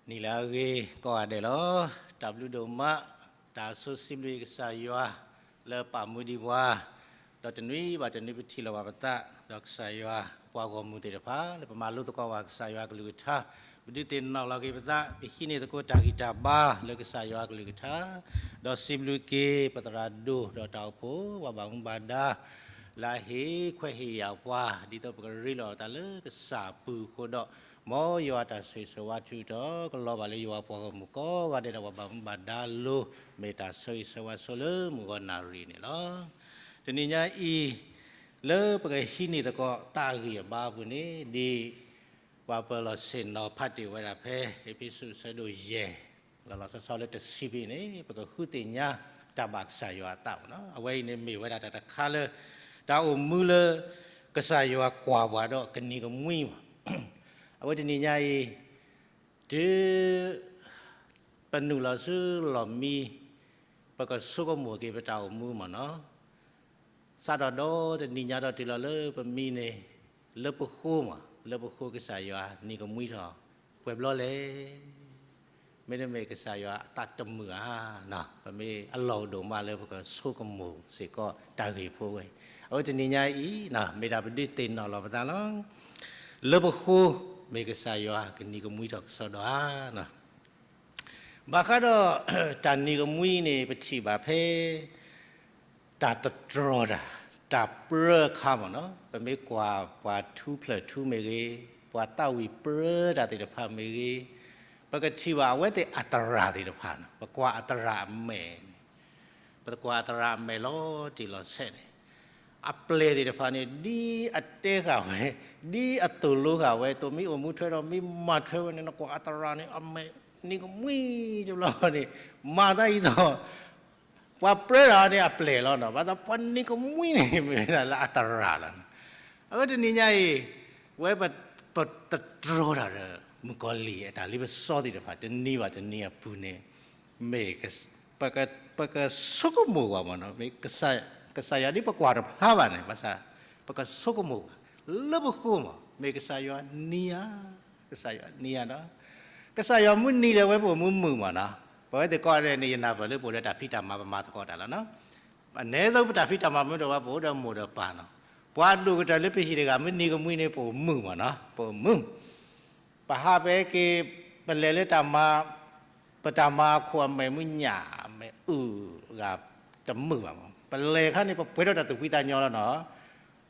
နံၤလၢအဂ့ၤကိးဂၤဒဲးလီၤ. တၢ်ဘျုးဒိၣ်မး, တၢ်ဆိစံးဘျုးကစၢ်ယွၤ လၢပာ်မူဒံးပှၤ, ဒီးတနွံဘၣ်တနွံပထံၣ်လိာ်ဘၣ်ပသး, ဒီးကစၢ်ယွၤပှၤဂီၢ်မုၢ်သ့ၣ်တဖၣ် လၢပမၤလိသကိးဘၣ်ကစၢ်ယွၤကလုၢ်ကထါ, ပဒုးသ့ၣ်နီၣ်လီၤက့ၤပသး, ပဟံးန့ၢ်သကိးတၢ်ဂံၢ်တၢ်ဘါလၢကစၢ်ယွၤကလုၢ်ကထါ, ဒီးစံးဘျုးက့ၤပသရၣ်ဒိၣ်ဒီးတၢ်အိၣ်ဖှိၣ် ပှၤဘၣ်မူဘၣ်ဒါ လၢအဟ့ၣ်ခွဲးဟ့ၣ်ယာ်ပှၤ ဒ်သိးပကရ့လိာ်အသးလၢကစၢ်အပူၤအဃိဒီး, မ်ယွၤအတၢ်ဆိၣ်ဂ့ၤဆိၣ်ဝါထုကဖၣ် ကလီၤဘၣ်လၢယွၤပှၤဂီၢ်မုၢ်ကိးဂၤဒဲးဒီးပှၤဘၣ်မူဘၣ်ဒါလိၤ, မ့ၢ်တၢ်ဆိၣ်ဂ့ၤဆိၣ်ဝါဆိလၢမုၢ်ဂီၤနၣ်ရံၣ်န့ၣ်လီၤ. တနံၤညါအံၤ လၢပကဟံးန့ၢ်သကိးတၢ်ဂံၢ်အဘါအပူၤန့ၣ် ဒ်ပှၤပၢၤလီၢ်ဆ့ၣ်နီၤဖးတ့ၢ်ဝဲဒၣ်ဖဲ အ့းဖ့းစူးအဆၢဒိၣ်ယဲၢ် လီၤလီၤဆီဆီလၢတဆံဖဲန့ၣ် ပကဃုသ့ၣ်ညါတၢ်ဘၣ်ကစၢ်ယွၤအသးမ့ၢ်နီၤ. အဝဲအံၤန့ၣ်မ့ၢ်ဝဲဒၣ်တၢ်တခါလၢ တၢ်အိၣ်မူလၢ ကစၢ်ယွၤကွၢ်ပှၤဒီးကနံၤကမှံမ့ၢ်, အဝဲတနံၤညါအံၤ တုၤ ပနုာ်လီၤဆူလီၢ်မံ ပကဆိကမိၣ်က့ၤပတၢ်အိၣ်မူမ့ၢ်နီၤ. စးထီၣ်ဒီတနံၤညါဒီးတုၤလီၤလၢပမံန့ၣ် လၢပဃိမ့ၢ် လၢပဃိကစၢ်ယွၤနံၤကမှံထီၣ်ပှဲၤဘျီလဲၣ်. မ့တမ့ၢ်ကစၢ်ယွၤအသးတမုာ်ဧါ. ပမ့ၢ်အလီၢ်အိၣ်ဒိၣ်မးလၢပကဆိကမိၣ်စ့ၢ်ကီးတၢ်ဂ့ၢ်ဖိဝဲ, အဝဲတနံၤညါအံၤ မ့ၢ်ဒၣ်ပဒုးသ့ၣ်နီၣ်လီၤပသးလီၤ. လၢပဃိ မ့ၢ်ကစၢ်ယွၤကနံၤကမှံထီၣ်ကစီဒီဧါ. ဘၣ်ဃးဒီး တၢ်နံၤကမှံန့ၣ် ပထံၣ်ဘၣ်ဖဲ တၢ်တတြီတၢ် တၢ်ပြၢအခါမ့ၢ်နီၤ. ပမ့ၢ်ကွၢ်ပှၤထူဖျၢၣ်ထူမ့ၢ်ဂ့ၤ, ပှၤသးဝံၣ်ပြၢတၢ်သ့ၣ်တဖၣ်မ့ၢ်ဂ့ၤ, ပကထံၣ်ဘၣ်အဝဲသ့ၣ်အသရၣ်သ့ၣ်တဖၣ်န့ၣ် ပကွၢ်အသရၣ်အမဲာ်န့ၣ်, ပကွၢ်အသရၣ်အမဲာ်လီၤတံၢ်လီၤဆဲးန့ၣ် အပျဲၢ်သ့ၣ်တဖၣ်န့ၣ် ဒ်အတဲဃာ်ဝဲ, ဒ်အသိၣ်လိဃာ်ဝဲအသိး မ့ၢ်အိၣ်မူထွဲဒီး မ့ၢ်မၤထွဲဝဲန့ၣ် နကွၢ်အသရၣ်န့ၣ် အမဲာ်နံၤကမှံတဘျီန့ၣ် မၤသးဒ်သိး ပှၤပြၢတၢ်န့ၣ်အပျဲၢ်လီၤနီၤ, ဘၣ်ဆၣ်ပှၤနံၤကမှံန့ၣ် မ့ၢ်ဝဲဒၣ်လၢအသရၣ်လီၤ. အဝဲတနံၤညါအံၤ ဝဲပ ပတတြီတၢ်ဒီး မုၣ်ကီၤလံၢ်အတၢ်လ့ပစီသ့ၣ်တဖၣ် တနံၤဘၣ်တနံၤအပူၤန့ၣ် မ့ၢ် ပကဆိကမိၣ်ကွၢ်မ့ၢ်နီၤ, မ့ၢ် ကစၢ်ယွၤဒ်ပကွၢ်တဖျါဘၣ်န့ၣ် ဘၣ်ဆၣ် ပကဆိကမိၣ်ကွၢ် လၢပဃိမ့ၢ် မ့ၢ်ကစၢ်ယွၤနံၤဧါ, ကစၢ်ယွၤနံၤဧါနီၤ, ကစၢ်ယွၤမ့ၢ်နံၤဒီး အဝဲပအိၣ်မူမုာ်မ့ၢ်နီၤ, ပဝဲသ့ၣ်ကိးဂၤဒဲးန့ၣ် ယနၢ်ပၢၢ်လၢပအိၣ်ဒီးတၢ်ဖံးတၢ်မၤ ပမၤသကိးတၢ်လီၤနီၤ, အနည်းဆုံး ပတၢ်ဖံးတၢ်မၤမ့ၢ်ဒီး ပှၤပအိၣ်ဒီးမိၢ်ဒီးပၢ်နီၤ, ပှၤအဒိၣ်ကတၢၢ်လၢပဟံၣ်တဂၤ မ့ၢ်နံၤကမှံန့ၣ် ပအိၣ်မုာ်မ့ၢ်နီၤ, ပအိၣ်မုာ် ပဟးပဲက့ၤ ပလဲၤလၢတၢ်မၤ, ပတၢ်မၤအခိၣ်အမဲာ်မုၢ်ညၣ် အမဲာ်အုၣ်ဂၤတမုာ်ဘၣ်မး, ပလဲၤခါန့ၣ် ပပှဲၤထီၣ်တၢ်သူၣ်ဖှံသးညီလီၤနီၤ,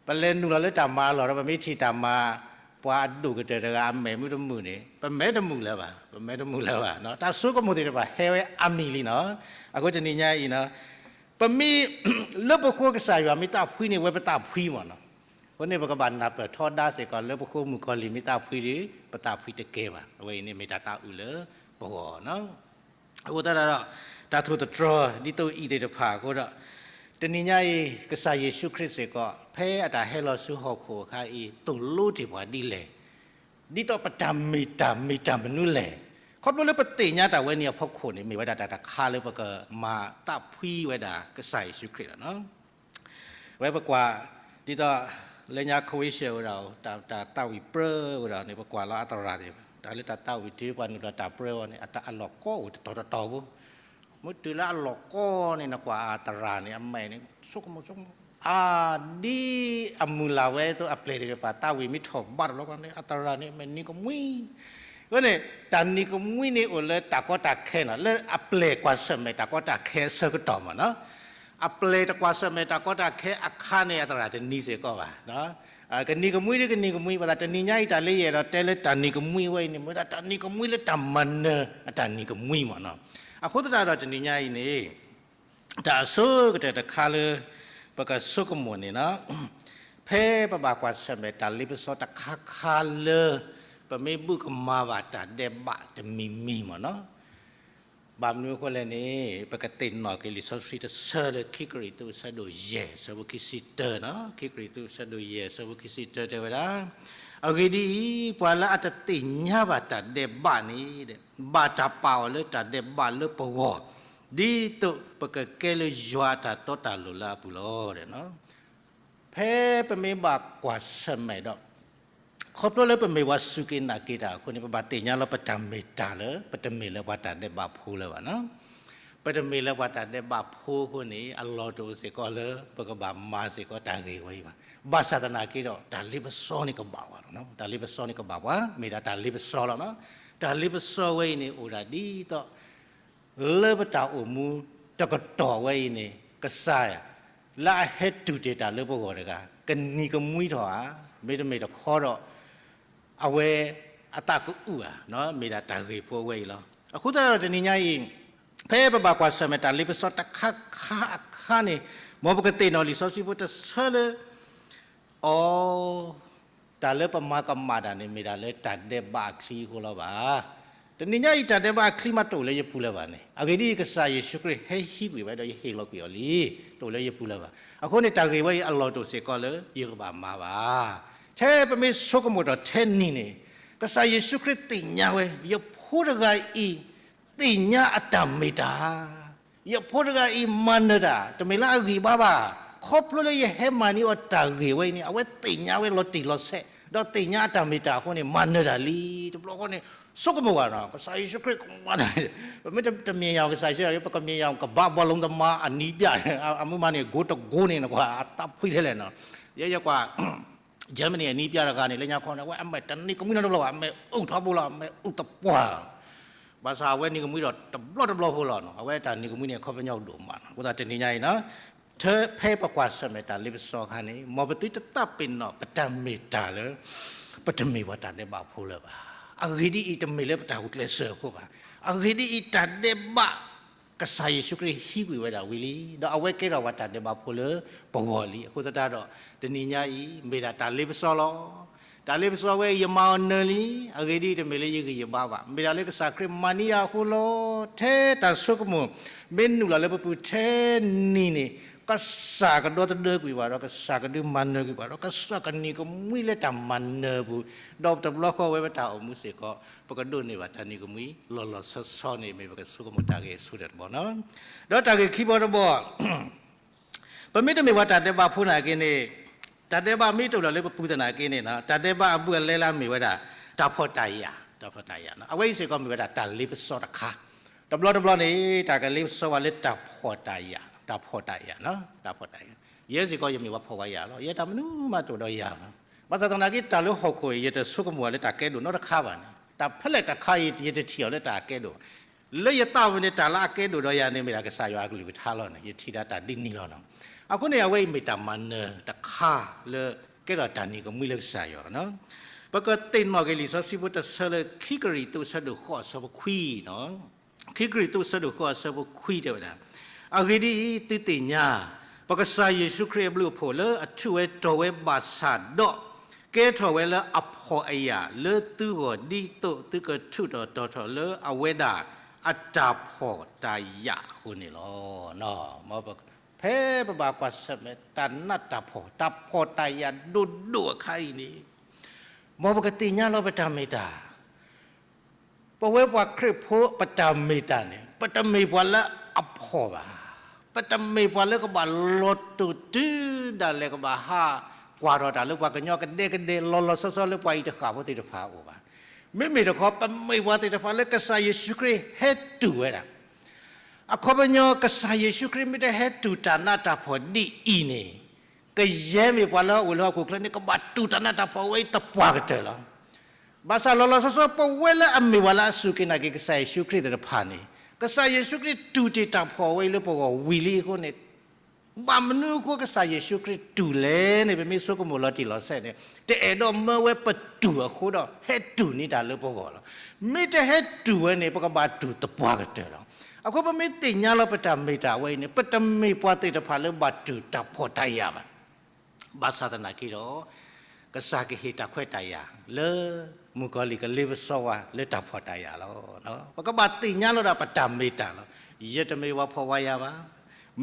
ပလဲၤနုာ်လီၤလၢတၢ်မၤအလီၢ်ဒီး ပမ့ၢ်ထံၣ်တၢ်မၤ ပှၤအဒိၣ်ကတၢၢ်တဂၤအမဲာ်မ့ၢ်တမုာ်န့ၣ် ပမဲာ်တမုာ်လၢၤဘၣ်, ပမဲာ်တမုာ်လၢၤဘၣ်, တၢ်ဆိကမိၣ်သ့ၣ်တဖၣ်ဟဲဝဲအါမံၤလံနီၤ, အဃိတနံၤညါအံၤနီၤ ပမ့ၢ် လၢပဃိကစၢ်ယွၤမ့ၢ်သးဖှံန့ၣ် ဝဲပသးဖှံမးနီၤ, အဃိန့ၣ် ပကဘၣ်နၢ်ပၢၢ်ထီဒါစ့ၢ်ကီး လၢပဃိမုၣ်ကီၤလံၢ်မ့ၢ်သးဖှံဒီး ပသးဖှံတကဲဘၣ်, အဝဲအံၤန့ၣ်မ့ၢ်တၢ်သးအုးလၢပဂီၢ်နီၤ, အဃိသတးဒီး တၢ်ထိၣ်သတြီၤဒ်သိးအံၤသ့ၣ်တဖၣ်အဃိဒီး တနံၤညါအံၤ ကစၢ်ယ့ၣ်ၡူးခရံာ်စ့ၢ်ကီး ဖဲအတၢ်ဟဲလီၤဆူဟီၣ်ခိၣ်အခါအံၤ သိၣ်လိတ့ၢ်ပှၤဒ်လဲၣ် ဒ်သိးပတၢ်မ့ၢ်တၢ်မ့ၢ်တၢ်မနုၤလဲၣ်, ခီဖျိလၢပသ့ၣ်ညါတၢ်ဝဲန့ၣ်အဖီခိၣ်န့ၣ် မ့ၢ်ဝဲဒၣ်တၢ်တခါလၢပကမၤသးဖှံဝဲဒၣ်ကစၢ်ယ့ၣ်ၡူးခရံာ်လီၤနီၤ, ဝဲပကွၢ် ဒ်သိး လၢညါခဝ့ၡၢၣ်ဝဲဒၣ် တၢ်သးဝံၣ်ပြၢဝဲဒၣ်န့ၣ် ပကွၢ်လီၤအသရၣ်သ့ၣ်တဖၣ် တၢ်လၢတၢ်သးဝံၣ်တုၤပှၤနုာ်လီၤတၢ်ပြၢအီၤန့ၣ် အလီၢ်ကီအိၣ်တတီၤတတီၤဖိ မ့ၢ်တုၤလၢအလီၢ်ကီန့ၣ် နကွၢ်အသရၣ်န့ၣ် အမဲာ်န့ၣ် ဆိကမိၣ်ဆိကမိၣ် အါ ဒ်အမုၢ်လၢ်ဝဲအသိး အပျဲၢ်သ့ၣ်တဖၣ် သးဝံၣ်မ့ၢ်ထီၣ်ဘးတဘျီဃီန့ၣ် အသရၣ်န့ၣ် အမဲာ်နံၤကမှံ, အဃိန့ၣ် တၢ်နံၤကမှံန့ၣ်အိၣ်လၢတၢ်ကီတၢ်ခဲနီၤ လၢအပျဲၢ်ကွၢ်ဆၢၣ်မဲာ်တၢ်ကီတၢ်ခဲအဆၢကတီၢ်မးနီၤ, အပျဲၢ်တကွၢ်ဆၢၣ်မဲာ်တၢ်ကီတၢ်ခဲအခါန့ၣ် အသရၣ်တနံၤစ့ၢ်ကီးဘၣ် ကနံၤကမှံဒ်ကနံၤကမှံ ဘၣ်ဆၣ်တနံၤညါအံၤ တၢ်လၢယအဲၣ်ဒိးတဲလၢတၢ်နံၤကမှံဝဲအံၤန့ၣ် မ့ၢ်ဝဲဒၣ်တၢ်နံၤကမှံလၢတၢ်မၤနၢၤအတၢ်နံၤကမှံမးနီၤ. အဃိသတးဒီးတနံၤညါအံၤန့ၣ် တၢ်အဆိကတၢၢ်တခါလၢ ပကဆိကမိၣ်န့ၣ်နီၤ, ဖဲပဘၣ်ကွၢ်ဆၢၣ်မဲာ်တၢ်လ့ပစီတခါခါလၢ ပမ့ၢ်ဘူၣ်ကမၤဘၣ်တၢ်ဒဲးဘးတမံၤမံၤမးနီၤ. ဘၣ်မနုၤအဃိလဲၣ်န့ၣ် ပကသ့ၣ်နီၣ်က့ၤလံာ်စီဆှံတဆၢလၢခံကရံၣ်သူးအဆၢဒိၣ်ယဲၢ်အဆၢဖိခံဆံတၢနီၤ, ခံကရံၣ်သူးအဆၢဒိၣ်ယဲၢ်အဆၢဖိခံဆံတၢတဲဝဲဒၣ်, အဂ့ၢ်ဒ်အံၤ, ပှၤလၢအတသ့ၣ်ညါဘၣ်တၢ်ဒဲးဘးန့ၣ် ဘၣ်တၢ်ပာ်အီၤလၢတၢ်ဒဲးဘးလၢပဂီၢ်, ဒ်သိးပကကဲလၢယွၤအတၢ်တီတၢ်လိၤလၢအပူၤလီၤ. ဖဲပမ့ၢ်ဘၣ်ကွၢ်ဆၢၣ်မဲာ်ဒီး ခီဖျိလၢပမ့ၢ်ပှၤစူၢ်က့ၤနာ်က့ၤတၢ်အဃိန့ၣ် ပဘၣ်သ့ၣ်ညါလီၤပတၢ်မ့ၢ်တၢ်လၢ ပတမ့ၢ်လၢပှၤတၢ်ဒဲးဘးဖိလၢၤဘၣ်နီၤ. ပတမ့ၢ်လၢပှၤတၢ်ဒဲးဘးဖိအဃိန့ၣ် အလီၢ်တအိၣ်စ့ၢ်ကီးလၢ ပကဘၣ်မၤစ့ၢ်ကီးတၢ်ဂ့ၢ်ဝဲအံၤဘၣ်. ဘၣ်ဆၣ်သနာ်က့ဒီး တၢ်လ့ပစီန့ၣ်ကဘၣ်ပှၤလီၤ. တၢ်လ့ပစီန့ၣ်ကဘၣ်ပှၤ မ့ၢ်ဒၣ်တၢ်လ့ပစီလီၤနီၤ. တၢ်လ့ပစီဝဲအံၤန့ၣ် အိၣ်ဒၣ်ဒ်သိး လၢပတၢ်အိၣ်မူတကတီၢ်ဝဲအံၤန့ၣ် ကစၢ် လၢအဟဲတူၢ်တ့ၢ်တၢ်လၢပဂီၢ်တဂၤ ကနံၤကမှံထီၣ်ဧါ, မ့တမ့ၢ်တခီဒီး အဝဲအသးကအုၣ်ဧါ, မ့ၢ်ဒၣ်တၢ်ဂ့ၢ်ဖိအဝဲအံၤလီၤ. အဃိသတးဒီးတနံၤညါအံၤ ဖဲပဘၣ်ကွၢ်ဆၢၣ်မဲာ်တၢ်လ့ပစီတခါခါအခါန့ၣ် မ်ပကသ့ၣ်နီၣ်လံာ်စီဆှံဖိတဆၢလၢ အီ တၢ်လၢပမၤကမၣ်တၢ်န့ၣ် မ့ၢ်ဒၣ်လၢတၢ်ဒဲးဘးအချံအဃိလီၤဘၣ်. တနံၤညါအံၤ တၢ်ဒဲးဘးအချံမးတအိၣ်လၢယပူၤလၢၤဘၣ်န့ၣ်, အဂ့ၢ်ဒ်အံၤ, ကစၢ်ယ့ၣ်ၡူးခရံာ်ဟဲဟံးကွံာ်ဝဲဒီးယဟ့ၣ်လီၤကွံာ်အီၤလံ, တအိၣ်လၢယပူၤလၢၤဘၣ်. အဃိန့ၣ် တၢ်ဂ့ၢ်ဝဲအံၤအလီၢ်တအိၣ်စ့ၢ်ကီးလၢယကဘၣ်မၤဘၣ်. ထဲပမ့ၢ်ဆိကမိၣ်ထီၣ်ထဲနံၤန့ၣ်, ကစၢ်ယ့ၣ်ၡူးခရံာ်သ့ၣ်ညါဝဲ ယဖိတဂၤအံၤ သ့ၣ်ညါအတၢ်မ့ၢ်တၢ် ယဖိတဂၤအံၤမၤနၢၤတၢ် တမ့ၢ်လၢအဂံၢ်ဘါဘၣ်. ခီဖျိလၢယဟဲမၤန့ၢ်အီၤတၢ်ဂ့ၢ်ဝဲအံၤန့ၣ် အဝဲသ့ၣ်ညါဝဲလီၤတံၢ်လီၤဆဲး ဒီးသ့ၣ်ညါအတၢ်မ့ၢ်တၢ်အဃိန့ၣ် မၤနၢၤတၢ်လံ. တဘျီဃီန့ၣ် ဆိကမိၣ်ဘၣ်နီၤ, ကစၢ်ယ့ၣ်ၡူးခရံာ်ကမၤနၢၤ, ပမ့ၢ်တမ့ၢ်ယၤကစၢ်ယ့ၣ်ၡူး ပကမ့ၢ်ယၤကဘၣ်ဘီလူသမားအနံးပျၢ်, အမုၢ်မၤန့ၣ် ဂိတကိးန့ၣ် နကွၢ်အသးဖှံထဲလဲၣ်နီၤ. ယဲယကွၢ် Germany အနံးပျၢ်တဂၤန့ၣ် လၢညါခီန့ၣ် အဝဲအမဲာ်တနံၤကမှံနီတဘျီဘၣ်, အမဲာ်အုၣ်ထီဘိလီၤ, အမဲာ်အုၣ်သပှၢ် ဘၣ်ဆၣ်အဝဲနံၤကမှံဒီးတဘျီတဘျီဖိလီၤနီၤ. အဝဲတၢ်နံၤကမှံန့ၣ် အခီပညီဒိၣ်မးနီၤ. အဃိသတးတနံၤညါအံၤနီၤ, ထဲဖဲပကွၢ်ဆၢၣ်မဲာ်တၢ်လ့ပစီအခါန့ၣ် မ်ပသုတသးပ့ၤနီၣ်ပတၢ်မ့ၢ်တၢ်လၢ ပတမ့ၢ်ပှၤတၢ်ဒဲးဘးဖိလၢၤဘၣ်. အဂ့ၢ်ဒ်အံၤ, တမ့ၢ်လၢပတၢ်ဂုာ်ကျဲးစၢးအဃိဘၣ်. အဂ့ၢ်ဒ်အံၤ, တၢ်ဒဲးဘး ကစၢ်ယ့ၣ်ၡူးခရံာ်ဟံးကွံာ်ဝဲဒၣ်ဝံၤလံ, ဒီးအဝဲကဲထီၣ်ပှၤတၢ်ဒဲးဘးဖိလၢပဂီၢ်လံ. အဃိသတးဒီး တနံၤညါအံၤ မ့ၢ်ဒၣ်တၢ်လ့ပစီလီၤ. တၢ်လ့ပစီဝဲအံၤ ယမၤအီၤနၢၤလံ, အဂ့ၢ်ဒ်အံၤ, တမ့ၢ်လၢယဂံၢ်ယဘါဘၣ်, မ့ၢ်ဒၣ်လၢကစၢ်ခရံာ်မၤန့ၢ်ယၤအဃိလီၤ. ထဲတၢ်ဆိကမိၣ် မ့ၢ်နုာ်လီၤလၢပပူၤထဲနံၤန့ၣ်, ကစၢ်ကဒီသဒၢကွံာ်ပှၤဒီး ကစၢ်ကဒုးမၤနၢၤကွံာ်ပှၤဒီး ကစၢ်ကနံၤကမှံလၢတၢ်မၤနၢၤအပူၤ, ဒီးတဘျီဃီဝဲပတၢ်အိၣ်မူစ့ၢ်ကီး ပကဒိးန့ၢ်ဘၣ်တၢ်နံၤကမှံ လီၤလီၤဆီဆီန့ၣ် မ့ၢ်ပကဆိကမိၣ်တၢ်ဂ့ၢ်အဆိတဘီနီၤ. ဒီးတၢ်ဂ့ၢ်ခံဘီတဘီ ပမ့တမ့ၢ်ပှၤတၢ်ဒဲးဘးဖိနာ်က့န့ၣ်, တၢ်ဒဲးဘးမ့ၢ်တအိၣ်လၢပပူၤသနာ်က့န့ၣ်, တၢ်ဒဲးဘးအဘူးအလဲလၢအမ့ၢ်ဝဲဒၣ် တၢ်ဖှီၣ်တၢ်ယာ်, တၢ်ဖှီၣ်တၢ်ယာ်, အဝဲအံၤစ့ၢ်ကီးမ့ၢ်ဝဲဒၣ်တၢ်လ့ပစီတခါ. တဘျီတဘျီန့ၣ် တၢ်ကလ့ပစီဝဲလၢတၢ်ဖှီၣ်တၢ်ယာ်, တၢ်ဖှီၣ်တၢ်ယာ်, တၢ်ဖှီၣ်တၢ်ယာ်. ယဲစ့ၢ်ကီးယမ့ၢ်ပှၤဖှီၣ်ဝဲယာ်လီၤ. ယဲတၢ်မနုၤမးတအိၣ်ဒီးယၤဘၣ်. ဘၣ်ဆၣ်သနာ်က့ တၢ်လၢဟီၣ်ခိၣ်အံၤ ယတဆိကမိၣ်လၢတၢ်ကဲဒိၣ်နီတခါဘၣ်န့ၣ်, တၢ်ဖဲလဲၣ်တခါအံၤ ယတထံၣ်အီၤလၢတၢ်ကဲဒိၣ်ဘၣ်. လၢယသးဝဲန့ၣ် တၢ်လၢအကဲဒိၣ်ဒီးယၤန့ၣ် မ့ၢ်ဒၣ်ကစၢ်ယွၤအကလုၢ်ကထါလီၤန့ၣ်, ယထံၣ်ဒၣ်တၢ်ဒ်န့ၣ်လီၤနီၤ. အဃိန့ၣ် အဝဲအံၤမ့ၢ်တၢ်မၤနၢၤတခါလၢ ကဲထီၣ်တၢ်နံၤကမှံလၢကစၢ်ယွၤနီၤ. ပကသ့ၣ်နီၣ်က့ၤလံာ်စီဆှံဖိတဆၢလၢ ခံကရံၣ်သူး အဆၢဒိၣ်ဃိး အဆၢဖိခွံနီၤ. ခံကရံၣ်သူး အဆၢဒိၣ်ဃိး အဆၢဖိခွံတဲဝဲဒၣ်, အဂ့ၢ်ဒ်အံၤ, သုသ့ၣ်ညါ, ပကစၢ်ယ့ၣ်ၡူးခရံာ်အဘျုးအဖှိၣ်လၢအထူးဝဲတီၤဝဲဘၣ်ဆၣ်ဒီး, ကဲထီၣ်ဝဲလၢအဖှီၣ်အယာ်လၢသုဂီၢ် ဒ်သိးသုကထူးတီၤတီၤထီၣ်လၢအဝဲဒၣ်အတၢ်ဖှီၣ်တၢ်ယာ်အဃိန့ၣ်လီၤ. ဖဲပဘၣ်ကွၢ်ဆၢၣ်မဲာ်တၢ်နးတၢ်ဖှီၣ် တၢ်ဖှီၣ်တၢ်ယာ်ဒိၣ်ဒိၣ်အခါအံၤန့ၣ်, မ်ပကသ့ၣ်ညါလီၤပတၢ်မ့ၢ်တၢ် ပဝဲပှၤခရံာ်ဖိပတၢ်မ့ၢ်တၢ်န့ၣ် ပတမ့ၢ်ပှၤလၢအဖှီၣ်ဘၣ်. ပတမ့ၢ်ပှၤလၢကဘၣ်လီၤတိၢ်တုၤဒၣ်လဲာ် ကဘၣ်ဟးကွၢ်ထီၣ်တၢ်လၢပှၤကညီကဒဲကဒဲ လီၤလီၤဆီဆီလၢပှၤအံၤတဃၣ်ဖိသ့ၣ်တဖၣ်အအိၣ်ဘၣ်. မ့မ့ၢ်တခီ ပမ့ၢ်ပှၤသ့ၣ်တဖၣ်လၢကစၢ်ယ့ၣ်ၡူးခရံာ်ဟဲတူၢ်ဝဲဒၣ် အခီပညီ ကစၢ်ယ့ၣ်ၡူးခရံာ်မ့ၢ်တဟဲတူၢ်တၢ်နးတၢ်ဖှီၣ်ဒ်အံၤန့ၣ်, ကယဲၢ်မ့ၢ်ပှၤလၢအအိၣ်လၢဟီၣ်ခိၣ်ချၢန့ၣ် ကဘၣ်တူၢ်တၢ်နးတၢ်ဖှီၣ်ဝဲအံၤသပှၢ်ကတၢၢ်လီၤ. ဘၣ်ဆၣ်လီၤလီၤဆီဆီ ပဝဲလၢအမ့ၢ်ပှၤလၢအစူၢ်က့ၤနာ်က့ၤကစၢ်ယ့ၣ်ၡူးခရံာ်သ့ၣ်တဖၣ်န့ၣ်, ကစၢ်ယ့ၣ်ၡူးခရံာ်တူၢ်တ့ၢ်တၢ်ဖှီၣ်ဝဲအံၤလၢပဂီၢ်ဝံၤလံအဃိန့ၣ်, ဘၣ်မနုၤအဃိကစၢ်ယ့ၣ်ၡူးခရံာ်တူၢ်လဲၣ်န့ၣ် ပမ့ၢ်ဆိကမိၣ်လီၤတံၢ်လီၤဆဲးန့ၣ်, တအဲၣ်ဒိးမၢဝဲပတူၢ်အဃိဒီး ဟဲတူၢ်န့ၢ်တၢ်လၢပဂီၢ်လီၤ. မ့ၢ်တဟဲတူၢ်ဝဲန့ၣ် ပကဘၣ်တူၢ်သပှၢ်ကတၢၢ်လီၤ. အဃိပမ့ၢ်သ့ၣ်ညါလီၤပတၢ်မ့ၢ်တၢ်ဝဲအံၤန့ၣ် ပတမ့ၢ်ပှၤသ့ၣ်တဖၣ်လၢဘၣ်တူၢ်တၢ်ဖှီၣ်တၢ်ယာ်ဘၣ်. ဘၣ်ဆၣ်သနာ်က့ဒီး ကစၢ်ကဟ့ၣ်တၢ်ခွဲးတၢ်ယာ်လၢ မုၣ်ကီၤလံၢ်ကလ့ပစီဝဲလၢတၢ်ဖှီၣ်တၢ်ယာ်လီၤ. ပကဘၣ်သ့ၣ်ညါလီၤဒၣ်ပတၢ်မ့ၢ်တၢ်လီၤ. ယတမ့ၢ်ပှၤဖှီၣ်ဝဲယာ်ဘၣ်.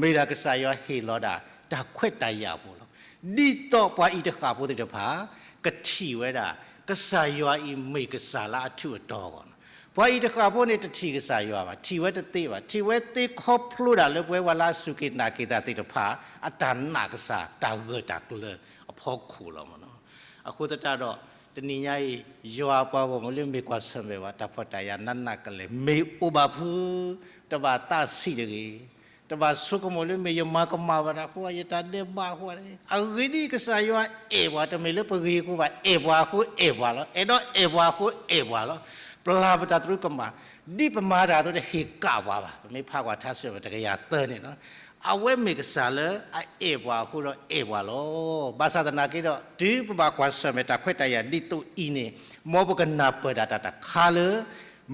မ့ၢ်ဒၣ်ကစၢ်ယွၤဟ့ၣ်လီၤဒၣ်တၢ်ခွဲးတၢ်ယာ်အပူၤလီၤ. ဒ်သိးပှၤအံၤတဃၣ်ဖိသ့ၣ်တဖၣ် ကထံၣ်ဝဲဒၣ် ကစၢ်ယွၤအံၤမ့ၢ်ကစၢ်လၢအထူးအတီၤအဂီၢ်လီၤ. ပှၤအံၤတဃၣ်ဖိန့ၣ် တထံၣ်ကစၢ်ယွၤဘၣ်, ထံၣ်ဝဲတသ့ဘၣ်, ထံၣ်ဝဲသ့ခီဖျိဒၣ်လၢပဝဲပှၤလၢအစူၢ်က့ၤနာ်က့ၤတၢ်သ့ၣ်တဖၣ် အတၢ်နာ်ကစၢ်တၢ်ဂၢၢ်တၢ်ကျၢၤအဖီခိၣ်လီၤမ့ၢ်နီၤ. အဃိသတးဒီး တနံၤညါအံၤ ယွၤအပှၤဂီၢ်မုၢ်လၢမ့ၢ်ကွၢ်ဆၢၣ်မဲာ်ဘၣ် တၢ်ဖှီၣ်တၢ်ယာ်နးနးကလဲာ် မ့ၢ်အိၣ်ဘၣ်ဖုး တဘၣ်သးဆံးတဂ့ၤ, တဘၣ်ဆိကမိၣ်လၢမ့ၢ်ယမၤကမၣ်ဘၣ်တၢ်အဃိ ယတၢ်ဒဲးဘးအဃိတဂ့ၤ. အဂ့ၢ်ဒ်အံၤ ကစၢ်ယွၤအဲၣ်ပှၤ တမ့ၢ်လၢပဂ့ၤအဃိဘၣ် အဲၣ်ပှၤအဃိအဲၣ်ပှၤလီၤ. အဲၣ်ဒိးအဲၣ်ပှၤအဃိအဲၣ်ပှၤလီၤ. ပျၢ်ပတၢ်သရူးကမၣ် ဒ်ပမၤတၢ်အသိးတဟ့ၣ်ကၣ်ပှၤဘၣ်. ပမ့ၢ်ဖးကွၢ်ထါစံးပတြၢၤတကယၤသၢန့ၣ်လီၤ. အဝဲမ့ၢ်ကစၢ်လၢအအဲၣ်ပှၤအဃိဒီးအဲၣ်ပှၤလီၤ. ဘၣ်ဆၣ်သနာ်က့ဒီး တုၤပဘၣ်ကွၢ်ဆၢၣ်မဲာ်တၢ်ခွဲးတၢ်ယာ်ဒ်သိးအံၤန့ၣ် မ်ပကနၢ်ပၢၢ်ဒၣ်တၢ်တခါလၢ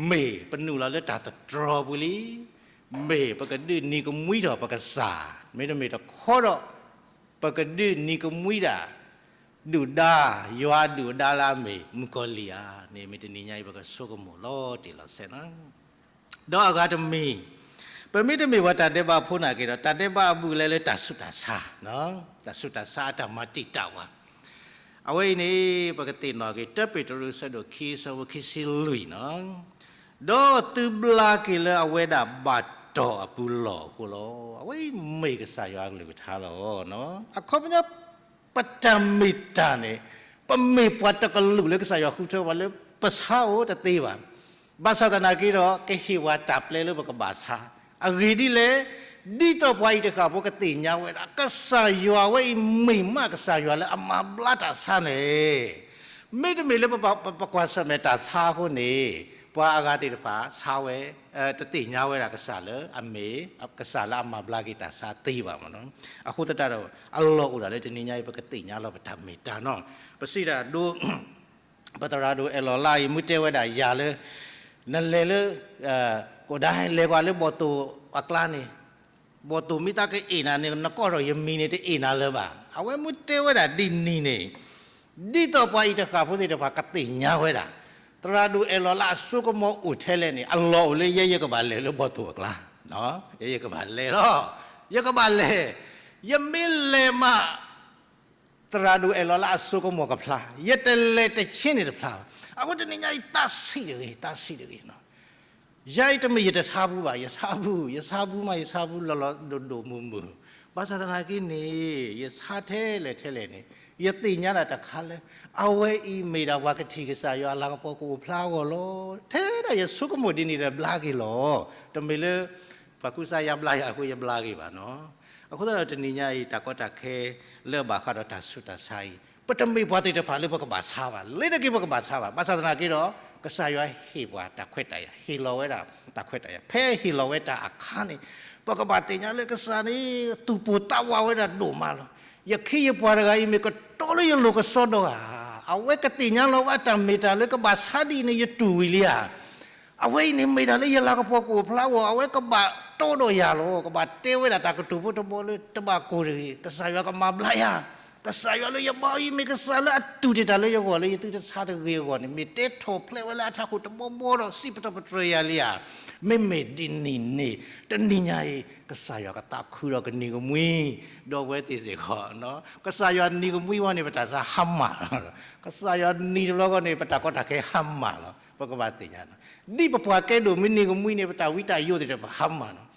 မ့ၢ်ပနုာ်လီၤလၢတၢ်တတြီၤပူၤလံ. မ့ၢ်ပကဒုးနံၤကမှံထီၣ်ပကစၢ်, မ့တမ့ၢ်တခီဒီး ပကဒုးနံၤကမှံဒၣ် ဒုၣ်ဒါ, ယွၤဒုၣ်ဒါလၢအမ့ၢ်မုၣ်ကီၤလံၢ်ဧါန့ၣ် မ့ၢ်တနံၤညါအံၤ ပကဆိကမိၣ်လီၤတံၢ်လီၤဆဲးလီၤ. ဒီးအဂၤတမံၤ, ပမ့တမ့ၢ်ပှၤတၢ်ဒဲးဘးဖိနာ်က့ဒီး တၢ်ဒဲးဘးအဘူးအလဲလၢတၢ်ဆူးတၢ်ဆါ, တၢ်ဆူးတၢ်ဆါအတၢ်မၤတံာ်တာ်ဝဲ အဝဲအံၤန့ၣ် ပကသ့ၣ်နီၣ်က့ၤ တၢပ့းတရူး အဆၢဒိၣ်ခံ အဆၢဖိခံဆံလွံၢ်န့ၣ်, ဒီးသုဘျါက့ၤလၢအဝဲဒၣ်ဘၣ်တီၢ်အပူၤလီၢ်အဃိလီၤ. အဝဲအံၤမ့ၢ်ကစၢ်ယွၤအကလုၢ်ကထါလီၤ. အခီပညီ ပတၢ်မ့ၢ်တၢ်န့ၣ် ပမ့ၢ်ပှၤတကလုာ်လၢကစၢ်ယွၤဃုထၢပှၤလၢပဆါအိၣ်တသ့ဘၣ်. ဘၣ်ဆၣ်သနာ်က့ဒီး ကဟ့ၣ်ပှၤတၢ်ပျဲလၢပကဘၣ်ဆါ. အဂ့ၢ်ဒ်လဲၣ်, ဒ်သိးပှၤအံၤတဃၣ်ဖိကသ့ၣ်ညါဝဲဒၣ် ကစၢ်ယွၤဝဲအံၤမ့ၢ်မးကစၢ်ယွၤလၢအမၤဘျါတၢ်ဆါန့ၣ်, မ့တမ့ၢ်လၢပကွၢ်ဆၢၣ်မဲာ်တၢ်ဆါအဃိန့ၣ်, ပှၤအဂၤသ့ၣ်တဖၣ်ဆါဝဲ, တသ့ၣ်ညါဝဲဒၣ်ကစၢ်လၢအမ့ၢ် ကစၢ်လၢအမၤဘျါက့ၤတၢ်ဆါသ့ဘၣ်မ့ၢ်နီၤ. အဃိသတးဒီး အလီၢ်အိၣ်ဒၣ်လၢတနံၤညါအံၤ ပကသ့ၣ်ညါလီၤပတၢ်မ့ၢ်တၢ်နီၤ. ပစံးဒၣ်ဒိ ပသရၣ်ဒိၣ်အဲၣ်လီၤလါအံၤ မ့ၢ်တဲဝဲဒၣ်ယၤလၢ နလဲၤလၢ ကီၢ်ဒၣ်လဲၤကွၢ်လၢဘီၣ်သိၣ်အကျါန့ၣ်, ဘီၣ်သိၣ်မ့ၢ်သးကအ့ၣ်နၤန့ၣ် နကိးထီၣ်ယမံၤန့ၣ် တအ့ၣ်နၤလၢၤဘၣ်. အဝဲမ့ၢ်တဲဝဲဒၣ်ဒ်န့ၣ်န့ၣ်, ဒ်သိးပှၤအံၤတဃၣ်ဖိသ့ၣ်တဖၣ်ကသ့ၣ်ညါဝဲဒၣ်, သရၣ်ဒိၣ်အဲၣ်လီၤလါအစိကမီၤအိၣ်ထဲလဲၣ်န့ၣ် အလီၢ်အိၣ်လၢယဲယကဘၣ်လဲၤလၢဘီၣ်သိၣ်အကျါ, ယဲယကဘၣ်လဲၤလီၤ, ယကဘၣ်လဲၤ, ယမ့ၢ်လဲၤမး သရၣ်ဒိၣ်အဲၣ်လီၤလါအစိကမီၤကဖျါ, ယတလဲၤတဆ့န့ၣ်တဖျါဘၣ်. အဃိတနံၤညါအံၤ သးဆံးတဂ့ၤ, သးဆံးတဂ့ၤနီၤ. ယၤအံၤတမ့ၢ်ယတဆါဘူးဘၣ်, ယဆါဘူး, ယဆါဘူးမး ယဆါဘူးလီၤလီၤဒိၣ်ဒိၣ်မုၢ်မုၢ်, ဘၣ်ဆၣ်သနာ်က့န့ၣ် ယဆါထဲလဲၣ်ထဲလဲၣ်န့ၣ် ယသ့ၣ်ညါဒၣ်တခါလၢ အဝဲအံၤမ့ၢ်ဒၣ်ပှၤကထံၣ်ကစၢ်ယွၤအလၤကပီၤကအိၣ်ဖျါအဂီၢ်လီၤ. ထဲဒၣ်ယဆိကမိၣ်ဒ်န့ၣ်ဒီးဘျါက့ၤလီၤ. တမ့ၢ်လၢ ပှၤကူစါယါဘျါယၤအဃိယဘျါက့ၤဘၣ်နီၤ. အဃိသတးဒီးတနံၤညါအံၤ တၢ်ကီတၢ်ခဲလၢအဘၣ်ဃးဒီးတၢ်ဆူးတၢ်ဆါအံၤ ပတမ့ၢ်ပှၤသ့ၣ်တဖၣ်လၢပကဘၣ်ဆါဘၣ်. လၢတက့ၢ်ပကဘၣ်ဆါဘၣ်. ဘၣ်ဆၣ်သနာ်က့ဒီး ကစၢ်ယွၤဟ့ၣ်ပှၤတၢ်ခွဲးတၢ်ယာ်, ဟ့ၣ်လီၤဝဲဒၣ်တၢ်ခွဲးတၢ်ယာ်. ဖဲဟ့ၣ်လီၤဝဲတၢ်အခါန့ၣ် ပကဘၣ်သ့ၣ်ညါလၢကစၢ်န့ၣ် သူၣ်ပိၢ်သးဝးဝဲဒၣ်ဒိၣ်မးလီၤ. ယခ့ယပှၤတဂၤအံၤမ့ၢ်ကတီလၢယလိၤကစီဒီဧါ. အဝဲကသ့ၣ်ညါလီၤဝဲအတၢ်မ့ၢ်တၢ်လၢကဘၣ်ဆါဒ်အံၤန့ၣ် ယတူၢ်ဝံၤလံဧါ. အဝဲအံၤန့ၣ်မ့ၢ်ဒၣ်လၢယလၤကပီၤကအိၣ်ဖျါအဂီၢ် အဝဲကဘၣ်တီဒီးယၤလီၤ. ကဘၣ်တဲဝဲဒၣ်တၢ်ကတိၤဖိတဘီလၢတဘၣ်ကိၢ်တဂ့ၤ. ကစၢ်ယွၤကမၤဘျါယၤ. ကစၢ်ယွၤလၢယဘါအံၤမ့ၢ်ကစၢ်လၢအတူၢ်တ့ၢ်တၢ်လၢယဂီၢ်လၢယသုတဆါတဂ့ၤအဂီၢ်န့ၣ် မ့ၢ်တဲထီၣ်ဖျဲးဝဲလၢအထးခိၣ်တဘီဘီဒီး စံးပတြၢၤပတြၢၤယၤလံဧါ. မ့မ့ၢ်ဒ်န့ၣ်န့ၣ် တနံၤညါအံၤ ကစၢ်ယွၤကသးခုဒီးကနံၤကမှံ ဒီပုၢ်ဝဲၢ်သ့ၣ်စ့ၢ်ကီး ကစၢ်ယွၤနံၤကမှံဝဲန့ၣ် ပတၢ်ဆါဟါမၢ်လီၤ. ကစၢ်ယွၤနံၤတဘျီဃီန့ၣ် ပတၢ်ကီတၢ်ခဲဟါမၢ်လီၤ. ပကဘၣ်သ့ၣ်ညါလီၤ. ဒ်ပပှၤကဲဒိၣ်မ့ၢ်နံၤကမှံန့ၣ် ပတၢ်ဝံတၢ်ယိးသ့ၣ်တဖၣ်ဟါမၢ်လီၤ.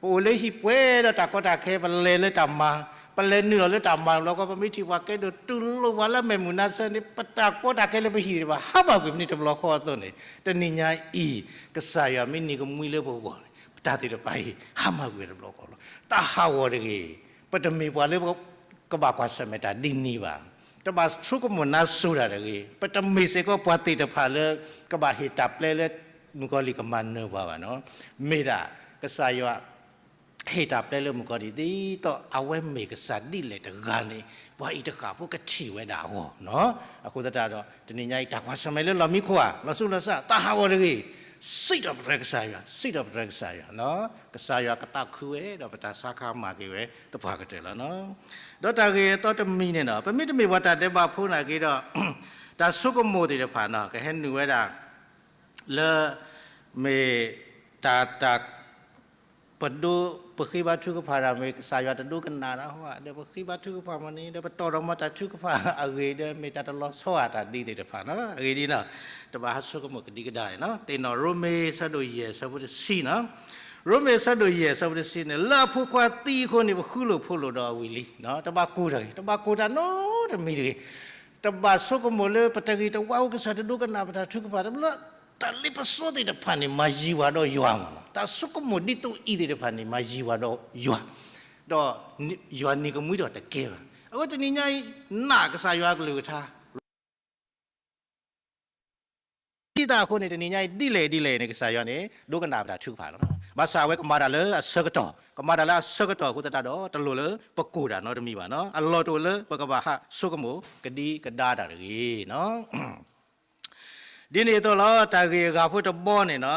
ပအိၣ်လၢဟံၣ်ပှဲၤဒီးတၢ်ကီတၢ်ခဲ ပလဲၤလၢတၢ်မၤ, ပလဲၤနုာ်လီၤလၢတၢ်မၤတဘျီဃီ ပမ့ၢ်ထံၣ်ပှၤကဲဒိၣ်တူၢ်လိာ်ပှၤလၢမဲာ်မုာ်နါဆၢန့ၣ် ပတၢ်ကီတၢ်ခဲလၢပဟံၣ်သ့ၣ်တဖၣ် ဟါမၢ်ကွံာ်မ့ၢ်တဘျီဃီအသိးန့ၣ် တနံၤညါအံၤ ကစၢ်ယွၤမ့ၢ်နံၤကမှံလၢပဂီၢ်န့ၣ် ပတၢ်သ့ၣ်တဖၣ်အံၤ ဟါမၢ်ကွံာ်တဘျီဃီလီၤ. တၢ်ဟးဂီၤတဂ့ၤ. ပတမ့ၢ်ပှၤလၢ ကဘၣ်ကွၢ်ဆၢၣ်မဲာ်တၢ်ဒ်န့ၣ်ဘၣ်. တဘၣ်ဆိကမိၣ်နါစိၤတၢ်တဂ့ၤ. ပတမ့ၢ်စ့ၢ်ကီးပှၤသ့ၣ်တဖၣ်လၢ ကဘၣ်ဟ့ၣ်တၢ်ပျဲလၢ မုၣ်ကီၤလံၢ်ကမၤနၢၤပှၤဘၣ်နီၤ. မ့ၢ်ဒၣ် ကစၢ်ယွၤ ဟ့ၣ်တၢ်ပျဲလၢမုၣ်ကီၤလံၢ် ဒ်သိးအဝဲမ့ၢ်ကစၢ်ဒ်လဲၣ်တဂၤန့ၣ် ပှၤအံၤတဃၣ်ဖိကထံၣ်ဝဲဒၣ်အဂီၢ်နီၤ. အဃိသတးဒီး တနံၤညါအံၤ တၢ်ကွၢ်ဆၢၣ်မဲာ်လၢလီၢ်မံခိၣ်ဧါ, လီၤဆူလီၤစၢ် တၢ်ဟးဂီၤတဂ့ၤ. စံးထီၣ်ပတြၢၤကစၢ်ယွၤ, စံးထီၣ်ပတြၢၤကစၢ်ယွၤနီၤ. ကစၢ်ယွၤကသးခုဝဲ ဒီးပတၢ်ဆါခါမၤက့ၤဝဲသပှၢ်ကတၢၢ်လီၤနီၤ. ဒီးတၢ်ဂ့ၢ်အသီတမံၤန့ၣ်နီၤ, ပမ့တမ့ၢ်ပှၤတၢ်ဒဲးဘးဖိနာ်က့ဒီး တၢ်ဆိကမိၣ်သ့ၣ်တဖၣ်နီၤ ကဟဲနုာ်ဝဲဒၣ် လၢ မ့ၢ်တၢ် တၢ် ပဒိ ပဃ့ဘါထုကဖၣ်တၢ် မ့ၢ်ကစၢ်ယွၤတဒိကနၣ်တၢ်ဟီဧါ, ဒီးပဃ့ဘါထုကဖၣ်မ့ၢ်န့ၣ် ဒီးပတီၢ်ထီၣ်မၤတၢ်ထုကဖၣ်အဂ့ၢ် ဒီးမ့ၢ်တၢ်တလီၤဆီဧါ တၢ်ဒ်သ့ၣ်တဖၣ်နီၤ. အဂ့ၢ်ဒ်နီၤ, တဘၣ်ဟးဆိကမိၣ်ကဒံကဒါန့ၣ်နီၤ. သ့ၣ်နီၣ်ရိမ့ၤ ဆၢဒိၣ်ယဲၢ် ဆၢဖိတဆံနီၤ. ရိမ့ၤ ဆၢဒိၣ်ယဲၢ် ဆၢဖိတဆံန့ၣ် လၢအဖိခွါသံအဃိန့ၣ် ပဃုလိာ်ဖိးလိာ်ဒီးအဝံၤလံ. တဘၣ်ကိၢ်တၢ်ဂ့ၤ, တဘၣ်ကိၢ်တၢ်နီတမံၤတဂ့ၤ. တဘၣ်ဆိကမိၣ်လၢပတဂ့ၤတဝါအဃိ ကစၢ်တဒိကနၣ်ပတၢ်ထုကဖၣ်တဘျီ, တၢ်လ့ပစီသ့ၣ်တဖၣ်န့ၣ် မၤယံၤဝဲဒီးယွၤမးလီၤ. တၢ်ဆိကမိၣ်ဒ်သိးအံၤသ့ၣ်တဖၣ်န့ၣ် မၤယံၤဝဲဒီးယွၤ, ဒီးယွၤနံၤကမှံဒီးတကဲဘၣ်. အဃိတနံၤညါအံၤ နာ်ကစၢ်ယွၤကလုၢ်ကထါ ဒ်တၢ်အဃိန့ၣ် တနံၤညါအံၤ ဒ်လဲၣ်ဒ်လဲၣ်န့ၣ် ကစၢ်ယွၤန့ၣ် ဒိကနၣ်ပတၢ်ထုကဖၣ်လီၤ. ဘၣ်ဆၣ်အဝဲကမၤတၢ်လၢအဆၢကတီၢ်, ကမၤတၢ်လၢအဆၢကတီၢ်အဃိသတးဒီး တလိၣ်လၢပကိၢ်တၢ်နီတမံၤဘၣ်နီၤ. အလီၢ်တအိၣ်လၢပကဘၣ်ဟးဆိကမိၣ်ကဒံကဒါတၢ်တဂ့ၤနီၤ. ဒ်န့ၣ်အသိးလီၤ တၢ်ဂ့ၢ်အဂၤဖိတဘီန့ၣ်နီၤ,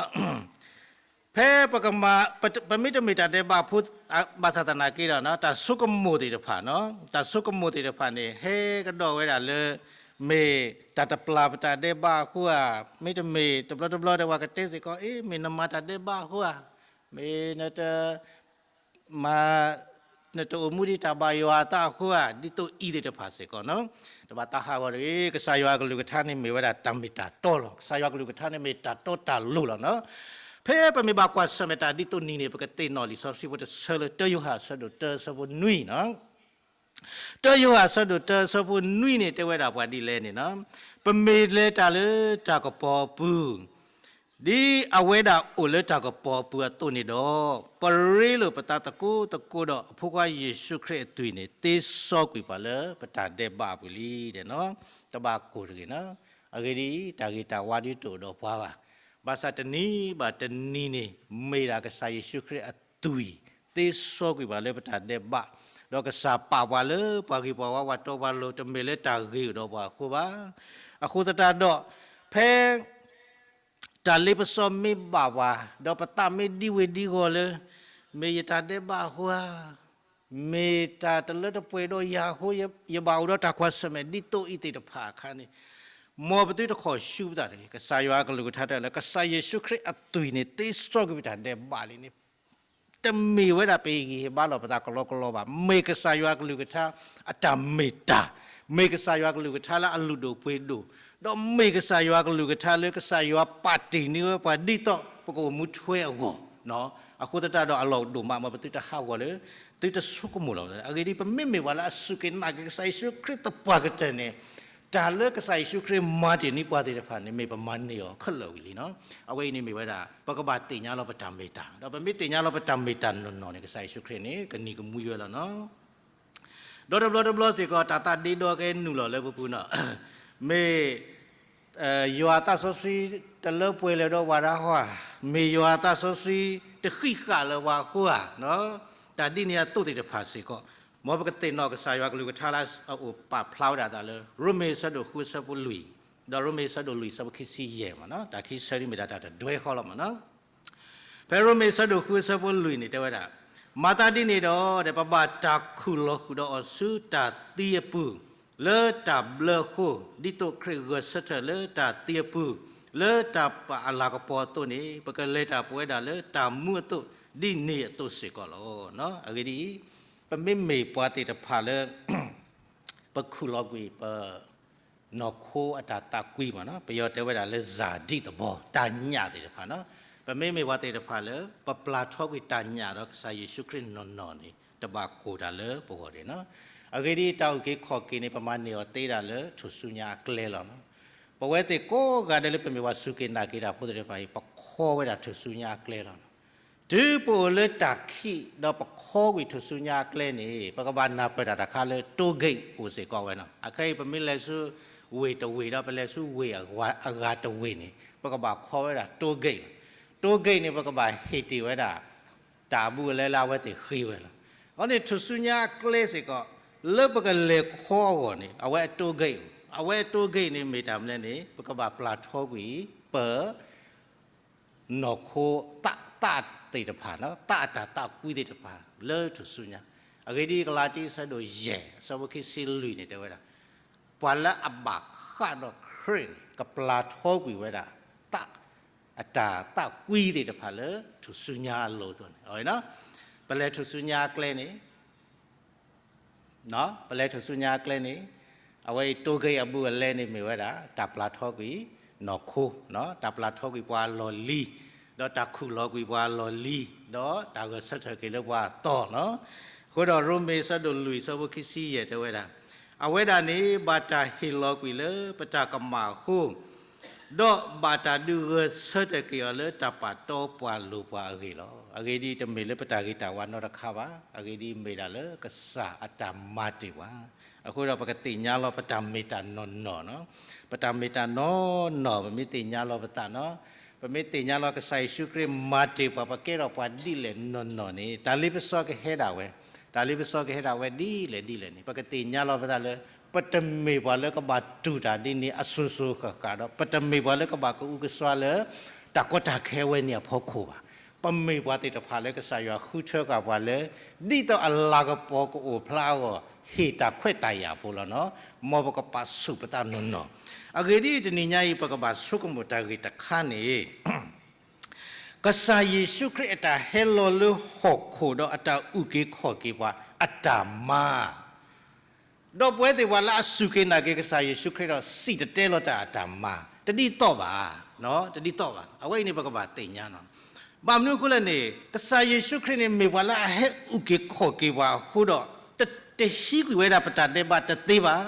ဖဲပကမၤ, ပမ့တမ့ၢ်တၢ်ဒဲးဘးဖိ, ဘၣ်ဆၣ်သနာ်က့ဒီး တၢ်ဆိကမိၣ်သ့ၣ်တဖၣ်နီၤ, တၢ်ဆိကမိၣ်သ့ၣ်တဖၣ်န့ၣ် ဟဲကဒီးဝဲဒၣ်လၢ မ့ၢ်တၢ်တပျၢ်ပတၢ်ဒဲးဘးအဃိဧါ, မ့တမ့ၢ်တဘျီတဘျီဒီးပှၤကတဲစ့ၢ်ကီး အ့ မ့ၢ်နမၤတၢ်ဒဲးဘးအဃိဧါ, မ့ၢ်နတ မၤ နတအိၣ်မူဒံးတၢ်ဘၣ်ယွၤအသးအဃိဧါ, ဒ်သိးအံၤသ့ၣ်တဖၣ်စ့ၢ်ကီးနီၤ, တဘၣ်သးဟးဂီၤတဂ့ၤ. ကစၢ်ယွၤကလုၢ်ကထါန့ၣ်မ့ၢ်ဝဲဒၣ်တၢ်မ့ၢ်တၢ်တီလီၤ. ကစၢ်ယွၤကလုၢ်ကထါန့ၣ်မ့ၢ်တၢ်တီတၢ်လိၤလီၤနီၤ. ဖဲပမ့ၢ်ဘၣ်ကွၢ်ဆၢၣ်မဲာ်တၢ်ဒ်သိးနံၤန့ၣ် ပကသ့ၣ်နီၣ်လံာ်စီဆှံဖိတဆၢလၢ တၢယိၤဟၣ်အဆၢဒိၣ်တၢအဆၢဖိနွံနီၤ. တၢယိၤဟၣ်အဆၢဒိၣ်တၢအဆၢဖိနွံန့ၣ် တဲဝဲဒၣ်ပှၤဒ်လဲၣ်န့ၣ်နီၤ, ပမ့ၢ်လဲၤတၢ်လၢတၢ်ကပီၤအပူၤ ဒ်အဝဲဒၣ်အိၣ်လၢတၢ်ကပီၤအပူၤအသိးန့ၣ်ဒီး, ပရ့လိာ်ပသးသကိးသကိးဒီး အဖိခွါယ့ၣ်ၡူးခရံာ်အသွံၣ်န့ၣ် သ့စီကွံာ်ပှၤလၢပတၢ်ဒဲးဘးအပူၤလံ. တဘၣ်ကိၢ်တဂ့ၤနီၤ. အဂ့ၢ်ဒ်အံၤ, တၢ်ဂ့ၤတၢ်ဝါဒ်တအိၣ်ဒီးပှၤဘၣ်. ဘၣ်ဆၣ်တနံၤဘၣ်တနံၤန့ၣ် မ့ၢ်ဒၣ်ကစၢ်ယ့ၣ်ၡူးခရံာ်အသွံၣ် သ့စီကွံာ်ပှၤလၢပတၢ်ဒဲးဘး, ဒီးကစၢ်ပာ်ပှၤလၢပှၤဂ့ၤပှၤဝါ ပှၤတီပှၤလိၤ တမ့ၢ်လၢတၢ်ဂ့ၤအိၣ်ဒီးပှၤအဃိဘၣ်. အဃိသတးဒီး ဖဲ တၢ်လ့ပစီမ့ၢ်ဘၣ်ပှၤ, ဒီးပသးမ့ၢ်ဒံဝ့ၤဒံဂီၤလၢ မ့ၢ်ယတၢ်ဒဲးဘးအဃိဧါ, မ့ၢ်တၢ်တလၢတပှဲၤဒီးယၤအဃိ ယဘၣ်အိၣ်ဒီးတၢ်ကွၢ်ဆၢၣ်မဲာ် ဒ်သိးအံၤသ့ၣ်တဖၣ်အခါန့ၣ်, မ်ပသုတခီၣ်ဆူပသးတဂ့ၤ. ကစၢ်ယွၤကလုၢ်ကထါတဲလၢ ကစၢ်ယ့ၣ်ၡူးခရံာ်အသွံၣ်န့ၣ် သ့စီကွံာ်ပတၢ်ဒဲးဘးလံန့ၣ် တမ့ၢ်ဝဲဒၣ်ပဟ့ၣ်ဂံၢ်ဟ့ၣ်ဘါလိာ်ပသးကလီကလီဘၣ်. မ့ၢ်ကစၢ်ယွၤကလုၢ်ကထါအတၢ်မ့ၢ်တၢ်, မ့ၢ်ကစၢ်ယွၤကလုၢ်ကထါလၢအလုၢ်ဒိၣ်ပှ့ၤဒိၣ်, ဒီးမ့ၢ်ကစၢ်ယွၤကလုၢ်ကထါလၢကစၢ်ယွၤပာ်တ့ၢ်န့ၢ်ဝဲပှၤဒ်သိးပကအိၣ်မူထွဲအဂီၢ်. အဃိသတးဒီးအလီၢ်ဒိၣ်မး မ်ပသုတဟးဂီၤလၢ သုတဆိကမိၣ်လီၤ. အဂ့ၢ်ဒ်အံၤ ပမ့မ့ၢ်ပှၤလၢအစူၢ်က့ၤနာ်က့ၤကစၢ်ယ့ၣ်ၡူးခရံာ်သပှၢ်ကတၢၢ်န့ၣ်, တၢ်လၢကစၢ်ယ့ၣ်ၡူးခရံာ်မၤတ့ၢ်န့ၢ်ပှၤသ့ၣ်တဖၣ်န့ၣ် မ့ၢ်ပမၤန့ၢ်အီၤခဲလၢာ်ဝံၤလံနီၤ. အဝဲအံၤန့ၣ်မ့ၢ်ဝဲဒၣ် ပကဘၣ်သ့ၣ်ညါလီၤပတၢ်မ့ၢ်တၢ်, ဒီးပမ့ၢ်သ့ၣ်ညါလီၤပတၢ်မ့ၢ်တၢ်နီၢ်နီၢ်န့ၣ် ကစၢ်ယ့ၣ်ၡူးခရံာ်န့ၣ် ကနံၤကမှံဝဲလီၤနီၤ. ဒီးတဘျီတဘျီစ့ၢ်ကီး တၢ်သးဒ့ဒီကဲနုာ်လီၤလၢပပူၤနီၤ, မ့ၢ် ယွၤအသးစီဆှံတလၢပှဲၤလၢၤဒီးပှၤဒၣ်ဟီဧါ, မ့ၢ်ယွၤအသးစီဆှံတဃံးဃာ်လၢၤပှၤအဃိဧါ, တၢ်ဒ်န့ၣ်အသိးသ့ၣ်တဖၣ်စ့ၢ်ကီး, မ်ပကသ့ၣ်နီၣ်ကစၢ်ယွၤကလုၢ်ကထါလၢအအိၣ်ပာ်ဖျါဝဲဒၣ်အသးလၢ ရိမ့ၤအဆၢဒိၣ်ဃုအဆၢဖိလွံၢ်, ဒီးရိမ့ၤအဆၢဒိၣ်လွံၢ်အဆၢဖိခံဆံယဲၢ်မးနီၤ, တၢ်ခံဆၢဒ်မ့ၢ်ဒၣ်တၢ်တဒွဲဃီလီၤမးနီၤ. ဖဲရိမ့ၤအဆၢဒိၣ်ဃုအဆၢဖိလွံၢ်န့ၣ် တဲဝဲဒၣ်, မၤသးဒ်န့ၣ်ဒီး ပဘၣ်တၢ်ခူၣ်လီၤဃုာ်ဒီးအီၤဆူတၢ်သံအပူၤ, လၢတၢ်ဘျၢအဃိ, ဒ်သိးခရံာ်ဂဲၤဆၢထၢၣ်လၢတၢ်သံအပူၤ, လၢတၢ်ပာ်အလၤကပီၤအသိးန့ၣ် ပကလဲၤတၢ်ပဝဲဒၣ်လၢတၢ်မူအသိး, ဒ်န့ၣ်အသိးစ့ၢ်ကီးလီၤ. အဂ့ၢ်ဒ်အံၤ, ပမ့မ့ၢ်ပှၤသ့ၣ်တဖၣ်လၢ ပခူၣ်လီၤကွံာ်ပ နီၢ်ခိအတၢ်သးကွံမးနီၤ, ပယီၤတဲဝဲဒၣ်လၢ ဇာတိသဘော, တၢ်ညၣ်သ့ၣ်တဖၣ်နီၤ, ပမ့မ့ၢ်ပှၤသ့ၣ်တဖၣ်လၢ ပပျၢ်ထီကွံာ်တၢ်ညၣ်ဒီးကစၢ်ယ့ၣ်ၡူးခရံာ်နီၢ်နီၢ်န့ၣ် တဘၣ်ကိၢ်တၢ်လၢပဂီၢ်ဒၣ်နီၤ. အဂ့ၢ်ဒ်အံၤ, တၢ်အုၣ်က့ၤခီၣ်က့ၤန့ၣ် ပမၤန့ၢ်အီၤသ့ဒၣ်လၢထူၣ်စုညါအကျဲလီၤနီၤ. ပဝဲသ့ၣ်ကိးဂၤဒဲးလၢပမ့ၢ်ပှၤစူၢ်က့ၤနာ်က့ၤတၢ်ဖိသ့ၣ်တဖၣ်အံၤ ပခီဝဲဒၣ်ထူၣ်စုညါအကျဲလီၤနီၤ. တုၤပအိၣ်လၢတၢ်ခံး ဒီးပခီကွံာ်ထူၣ်စုညါအကျဲန့ၣ် ပကဘၣ်နၢ်ပၢၢ်တၢ်တခါလၢ တိဂ့ၢ်အိၣ်စ့ၢ်ကီးဝဲနီၤ. အခဲအံၤ ပမ့ၢ်လဲၤဆူဝ့ၢ်တဝ့ၢ်ဒီး ပလဲၤဆူဝ့ၢ်အဂၤတဝ့ၢ်န့ၣ် ပကဘၣ်ခီဝဲဒၣ်တိဂ့ၢ်လီၤ. တိဂ့ၢ်န့ၣ် ပကဘၣ်ဟ့ၣ်တ့ၢ်ဝဲဒၣ် တၢ်အဘူးအလဲလၢအဝဲသ့ၣ်ဃ့ဝဲလီၤ. အဃိန့ၣ် ထူၣ်စုညါအကျဲစ့ၢ်ကီး လၢပကလဲၤခီအဂီၢ်န့ၣ် အဝဲအတိဂ့ၢ်အိၣ်, အဝဲအတိဂ့ၢ်န့ၣ်မ့ၢ်တၢ်မနုၤလဲၣ်န့ၣ် ပကဘၣ်ပျၢ်ထီကွံာ်ပ နီၢ်ခိ သးသ့ၣ်တဖၣ်, သးအတၢ်သးကွံသ့ၣ်တဖၣ်လၢထူၣ်စုညါ. အဂ့ၢ်ဒ်အံၤ ကလၤတံ အဆၢဒိၣ်ယဲၢ် အဆၢဖိခံဆံလွံၢ်န့ၣ် တဲဝဲဒၣ်, ပှၤလၢအဘၣ်ဃးဒီးခရံာ်န့ၣ် ကပျၢ်ထီကွံာ်ဝဲဒၣ် သးအတၢ်သးကွံသ့ၣ်တဖၣ်လၢထူၣ်စုညါအလိၤအသိးန့ၣ်. ပလဲၤထူၣ်စုညါအကျဲန့ၣ် ပလဲၤထူၣ်စုညါအကျဲန့ၣ် အဝဲအံၤတိဂ့ၢ်အဘူးအလဲန့ၣ်မ့ၢ်ဝဲဒၣ် တၢ်ပျၢ်ထီကွံာ်နီၢ်ခိ, တၢ်ပျၢ်ထီကွံာ်ပှၤအလီၢ်လံၤ, ဒီးတၢ်ခူၣ်လီၤကွံာ်ပှၤအလီၢ်လံၤ, ဒီးတၢ်ဂဲၤဆၢထၢၣ်က့ၤလၢပှၤအသီလီၤ. အဃိဒီးရိမ့ၤအဆၢဒိၣ်လွံၢ် အဆၢဖိခံဆံယဲၢ် တဲဝဲဒၣ်, အဝဲဒၣ်န့ၣ် ဘၣ်တၢ်ဟ့ၣ်လီၤကွံာ်လၢပတၢ်ကမၣ်အဃိ, ဒီးဘၣ်တၢ်ဒုးဂဲၤဆၢထၢၣ်က့ၤအီၤလၢတၢ်ပာ်တီပှၤလိၤပှၤအဂ့ၢ်လီၤ. အဂ့ၢ်ဒ်အံၤ, တမ့ၢ်လၢပတၢ်ဂ့ၤတၢ်ဝါနီတခါဘၣ်. အဂ့ၢ်ဒ်အံၤ, မ့ၢ်ဒၣ်လၢကစၢ်အတၢ်မၤတ့ၢ်ပှၤအဃိဒီး ပကသ့ၣ်ညါလီၤပတၢ်မ့ၢ်တၢ်နီၢ်နီၢ်, ပတၢ်မ့ၢ်တၢ်နီၢ်နီၢ် ပမ့ၢ်သ့ၣ်ညါလီၤပသးနီၤ, ပမ့ၢ်သ့ၣ်ညါလီၤကစၢ်ယ့ၣ်ၡူးခရံာ်မၤတ့ၢ်ပှၤ ပကဲထီၣ်ပှၤဒ်လဲၣ်နီၢ်နီၢ်န့ၣ် တၢ်လ့ပစီကဟဲဒၣ်ဝဲ, တၢ်လ့ပစီကဟဲဒၣ်ဝဲဒ်လဲၣ်ဒ်လဲၣ်န့ၣ် ပကသ့ၣ်ညါလီၤပသးလၢ ပတမ့ၢ်ပှၤလၢကဘၣ်တူၢ်တၢ်ဒ်န့ၣ်အစိၤစိၤဃၣ်ဃၣ်ဒီး ပတမ့ၢ်ပှၤလၢကဘၣ်ကအုကစွါလၢ တၢ်ကီတၢ်ခဲဝဲန့ၣ်အဖီခိၣ်ဘၣ်. ပမ့ၢ်ပှၤသ့ၣ်တဖၣ်လၢကစၢ်ယွၤဃုထၢဃာ်ပှၤလၢ ဒ်သိးအလၤကပီၤကအိၣ်ဖျါအဂီၢ် ဟ့ၣ်တၢ်ခွဲးတၢ်ယာ်ဖိလီၤနီၤ. မ်ပကပာ်ဆူၣ်ပသးနီၢ်နီၢ်. အဂ့ၢ်ဒ်အံၤ, တနံၤညါအံၤ ပကဘၣ်ဆိကမိၣ်တၢ်ဂ့ၢ်တခါန့ၣ် ကစၢ်ယ့ၣ်ၡူးခရံာ်အတၢ်ဟဲလီၤလၢဟီၣ်ခိၣ်ဒီးအတၢ်အုၣ်က့ၤခီၣ်က့ၤပှၤအတၢ်မၤ ဒီးပဝဲသ့ၣ်ပှၤလၢအစူၢ်က့ၤနာ်က့ၤကစၢ်ယ့ၣ်ၡူးခရံာ်ဒီး စံၣ်တဲၤတဲလီၤတၢ်အတၢ်မၤ တဒ်သိးဘၣ်, တဒ်သိးဘၣ်. အဝဲအံၤန့ၣ် ပကဘၣ်သ့ၣ်ညါနီၤ. ဘၣ်မနုၤအဃိလဲၣ်န့ၣ် ကစၢ်ယ့ၣ်ၡူးခရံာ်န့ၣ် မ့ၢ်ပှၤလၢအဟဲအုၣ်က့ၤခီၣ်က့ၤပှၤအဃိဒီး တဟံးကွံာ်ဝဲဒၣ်ပတၢ်ဒဲးဘးတသ့ဘၣ်.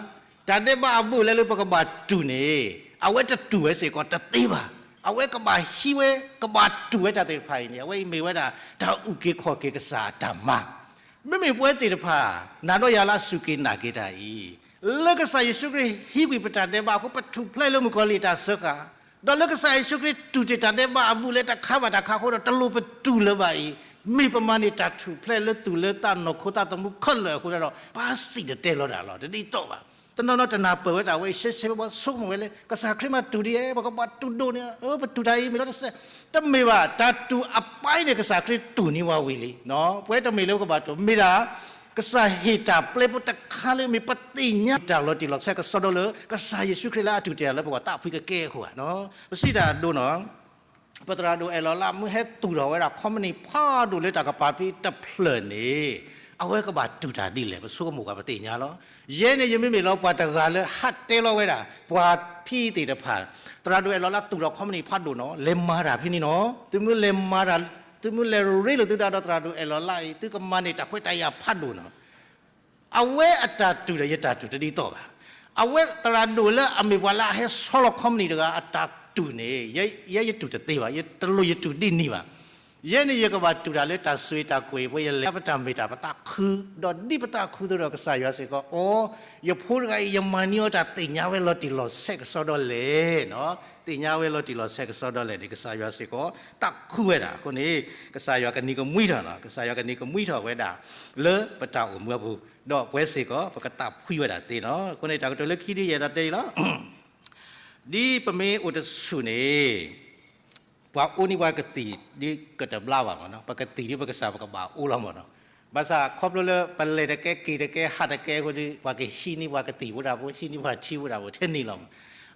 တၢ်ဒဲးဘးအဘူးအလဲလၢပကဘၣ်တူၢ်န့ၣ် အဝဲတတူၢ်ဝဲစ့ၢ်ကီးတသ့ဘၣ်. အဝဲကဘၣ်ဟံးဝဲ ကဘၣ်တူၢ်ဝဲတၢ်သ့ၣ်တဖၣ်အံၤန့ၣ် အဝဲအံၤမ့ၢ်ဝဲဒၣ် တၢ်အုၣ်က့ၤခီၣ်က့ၤကစၢ်အတၢ်မၤ မ့မ့ၢ်ပဝဲသ့ၣ်တဖၣ် နၤဒီးယၤလၢအစူၢ်က့ၤနာ်က့ၤတၢ်အံၤ, လၢကစၢ်ယ့ၣ်ၡူးခရံာ်ဟံးကွံာ်ပတၢ်ဒဲးဘးအဃိ ပထူၣ်ဖျဲးလၢမုၣ်ကီၤလံၢ်အတၢ်စၢဃာ်, ဒီးလၢကစၢ်ယ့ၣ်ၡူးခရံာ်တူၢ်တ့ၢ်တၢ်ဒဲးဘးအဘူးအလဲတခါဘၣ်တခါအဃိဒီး တလိၣ်ပတူၢ်လၢၤဘၣ်အံၤ, မ့ၢ်ပမၤန့ၢ်တၢ်ထူၣ်ဖျဲးလၢသူၣ်လၢသးနီၢ်ခိသးသမူခဲလၢာ်အဃိဒီး ပစံၣ်တဲၤတဲလီၤတၢ်လီၤ. တဒ်သိးဘၣ်. တနီၤနီၤတနၢ်ပၢၢ်ဝဲဒၣ်ဝဲအံၤ ရှဲရှဲဘီဘီဆိကမိၣ်ဝဲလၢ ကစၢ်ခရံာ်မၤတူၢ်ဒ်အံၤ ပကဘၣ်တူၢ်ဒိၣ်န့ၣ် ပတူၢ်တၢ်အံၤမ့ၢ်လီၤတစဲး, တမ့ၢ်ဘၣ်. တၢ်တူၢ်အပၢ်န့ၣ် ကစၢ်ခရံာ်တူၢ်န့ၢ်ဝဲဝံၤလံ. ပဝဲတမ့ၢ်လၢပကဘၣ်တူၢ် မ့ၢ်ဒၣ် ကစၢ်ဟ့ၣ်တၢ်ပျဲဖိတခါလၢမ့ၢ်ပသ့ၣ်ညါတၢ်လီၤတံၢ်လီၤဆဲးကစီဒီလၢ ကစၢ်ယ့ၣ်ၡူးခရံာ်လၢအတူၢ်တ့ၢ်လၢပဂီၢ်သးဖှံကကဲအဃိဧါ. ပစံးတၢ်အဒိနီၤ, ပသရၣ်ဒိၣ်အဲၣ်လီၤလၢအမုၢ်ဟဲသူၣ်ထီၣ်ဝဲဒၣ် ခီမနံၣ် ဖးဒိၣ်လၢတၢ်ကပၤဖံးတဖျၢၣ်န့ၣ် အဝဲကဘၣ်တူၢ်တၢ်ဒ်လဲၣ် ပဆိကမိၣ်ကွၢ်ပသ့ၣ်ညါလီၤ. ယဲန့ၣ် ယမ့မ့ၢ်လီၤပှၤတဂၤလၢဟးတဲလီၤဝဲဒၣ် ပှၤဖံးသ့ၣ်တဖၣ်, သရၣ်ဒိၣ်အဲၣ်လီၤလၢသူၣ်ထီၣ်ခီမနံၣ်ဖးဒိၣ်နီၤ လဲၤမၤတၢ်ဖဲန့ၣ်နီၤ, သုမ့ၢ်လဲၤမၤတၢ်, သုမ့ၢ်လဲၤရ့လိာ်သုသးဒီးသရၣ်ဒိၣ်အဲၣ်လီၤလၢအံၤ သုကမၤန့ၢ်တၢ်ခွဲးတၢ်ယာ်ဖးဒိၣ်နီၤ အဝဲအတၢ်တူၢ်ဒီးယတၢ်တူၢ်တဒ်သိးဘၣ်. အဝဲသရၣ်ဒိၣ်လၢအမ့ၢ်ပှၤလၢအဟဲဆီလီၤခီမနံၣ်တဂၤအတၢ်တူၢ်န့ၣ် ယဲယတူၢ်တသ့ဘၣ်, ယတလိၣ်ယတူၢ်ဒ်န့ၣ်ဘၣ်. ယဲန့ၣ်ယကဘၣ်တူၢ်တၢ်လၢတၢ်ဆိၣ်ဂ့ၤတၢ်ကွဲးအံၤ ပှၤယလဲၤပတၢ်မ့ၢ်တၢ်ပသးခု, ဒီးဒ်ပသးခုသိးဒီးကစၢ်ယွၤစ့ၢ်ကီး အိ ယဖိတဂၤအံၤ ယမၤန့ၢ်အီၤတၢ်သ့ၣ်ညါဝဲလီၤတံၢ်လီၤဆဲးကစီဒီလဲၣ် သ့ၣ်ညါဝဲလီၤတံၢ်လီၤဆဲးကစီဒီလဲၣ်န့ၣ် ကစၢ်ယွၤစ့ၢ်ကီး သးခုဝဲဒၣ်အဃိန့ၣ် ကစၢ်ယွၤကနံၤကမှံထီၣ်လီၤ. ကစၢ်ယွၤကနံၤကမှံထီၣ်ဝဲဒၣ် လၢပတၢ်အိၣ်မူအပူၤ, ဒီးပဝဲစ့ၢ်ကီး ပကသးဖှံဝဲဒၣ်သ့နီၤ. အဃိန့ၣ် တၢ်ကတိၤလၢခံဒ်ယအဲၣ်ဒိးတဲအံၤလီၤ. ဒ်ပမ့ၢ်အိၣ်တဆူၣ်န့ၣ် ပှၤအိၣ်န့ၢ်ပှၤကသံၣ်ဒ်ကတဘျါဘၣ်မးနီၤ, ပကသံၣ်ဒ်ပကစၢ်ပကဘၣ်အိၣ်လီၤမးနီၤ. ဘၣ်ဆၣ်ခီဖျိလၢပလဲၤတကဲက့ၤတကဲဟးတကဲအဃိဒီး ပှၤကဟံးန့ၢ်ပှၤကသံၣ်ဖိတၢ်ဖိ ဟံးန့ၢ်ပှၤထံဖိတၢ်ဖိထဲန့ၣ်လီၤမး.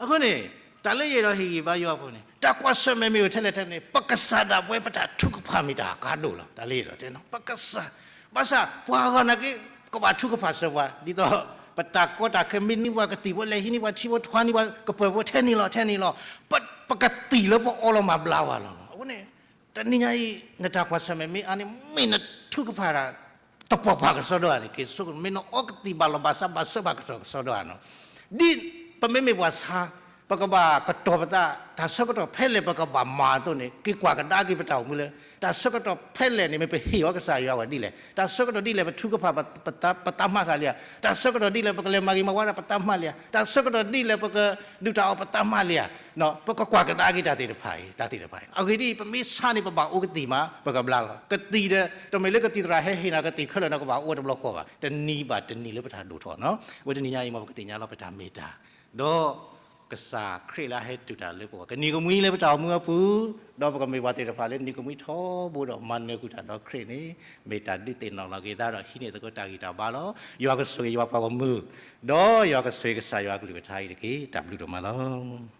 အဃိန့ၣ် တၢ်လၢယအဲၣ်ဒိးဟ့ၣ်ဂံၢ်ဘါယွၤအဖိန့ၣ် တၢ်ကွၢ်ဆၢၣ်မဲာ်မ့ၢ်အိၣ်ထဲလဲၣ်ထဲန့ၣ် ပကစၢ်ဒၣ်ပဝဲပတၢ်ထုကဖၣ်မ့ၢ်တၢ်အကါဒိၣ်လီၤ. တၢ်လၢယအဲၣ်ဒိးတဲနီၤ ပကစၢ်, ဘၣ်ဆၣ်ပှၤဂၤနာ်က့ ကဘၣ်ထုကဖၣ်စၢၤပှၤ ဒ်သိး ပတၢ်ကီတၢ်ခဲမ့ၢ်န့ၢ်ပှၤကသံၣ်ဖိလဲၤဟံးန့ၢ်ပှၤထံဖိထွါန့ၢ်ပှၤကပၢၤဖိထဲန့ၣ်လီၤ ထဲန့ၣ်လီၤ. ပကသံၣ်လၢပအီလီၤမးဘျါဝဲလီၤ. အဃိန့ၣ် တနံၤညါအံၤ နတၢ်ကွၢ်ဆၢၣ်မဲာ်မ့ၢ်အါန့ၣ် မ့ၢ်နထုကဖၣ်တၢ် သပှၢ်ပှၢ်ကစီဒီဧါန့ၣ် က့ၤဆိကမိၣ် မ့ၢ်နအီကသံၣ်ဘၣ်လီၤဘၣ်စးဘၣ်ဆၢဘၣ်ကတီၢ်ကစီဒီဧါနီၤ. ဒ်ပမ့မ့ၢ်ပှၤဆါ ပကဘၣ်ကတီၤပသး တၢ်ဆၢကတီၢ်ဖဲလဲၣ်ပကဘၣ်မၤအသိးန့ၣ် က့ၤကွၢ်ကဒါက့ၤပတၢ်အိၣ်မူလၢ တၢ်ဆၢကတီၢ်ဖဲလဲၣ်န့ၣ် မ့ၢ်ပဟ့ၣ်အီၤကစၢ်ယွၤဝဲဒ်လဲၣ်, တၢ်ဆၢကတီၢ်ဒ်လဲၣ် ပထုကဖၣ်ပသးမၤဃာ်လံဧါ, တၢ်ဆၢကတီၢ်ဒ်လဲၣ်ပကလဲၤမၤဂ့ၤမၤဝါဒၣ်ပသးမၤလံဧါ, တၢ်ဆၢကတီၢ်ဒ်လဲၣ်ပကဒုးတၢ်အီၣ်ပသးမၤလံဧါ ပကကွၢ်ကဒါက့ၤတၢ်သ့ၣ်တဖၣ်အံၤ တၢ်သ့ၣ်တဖၣ်အံၤ. အဂ့ၢ်ဒ်အံၤ ပမ့ၢ်ဆါန့ၣ် ပဘၣ်အိၣ်ကသံၣ်မး ပကဘျါလီၤ. ကသံၣ်ဒီး တမ့ၢ်လၢကသံၣ်သရၣ်ဟဲဟ့ၣ်နၤကသံၣ်ခဲလၢာ်န့ၣ် ကဘၣ်အိၣ်တဘျီဃီဘၣ်. တနံၤဘၣ်တနံၤလၢပတၢ်ဒိၣ်ထီၣ်နီၤ. အဝဲတနံၤညါအံၤ မ်ပကသ့ၣ်ညါလီၤပတၢ်မ့ၢ်တၢ်, ဒီးကစၢ်ခရံာ်လၢအဟဲတူၢ်တၢ်လၢပဂီၢ် ကနံၤကမှံလၢပတၢ်အိၣ်မူအပူၤ, ဒီးပကမ့ၢ်ပှၤသ့ၣ်တဖၣ်လၢနံၤကမှံထီဘိဒီး မၤနၢၤကွံာ်တၢ်ဒီးခရံာ်န့ၣ် မ့ၢ်တၢ်ဒုးသ့ၣ်နီၣ်လီၤက့ၤသးဒီး ဟံးန့ၢ်သကိးတၢ်ဂံၢ်တၢ်ဘါလီၤ. ယွၤကဆိၣ်ဂ့ၤယွၤပှၤဂီၢ်မုၢ်, ဒီးယွၤကဆိၣ်ဂ့ၤကစၢ်ယွၤအကလုၢ်ကထါအံၤတက့ၢ်. တၢ်ဘျုးဒိၣ်မးလီၤ.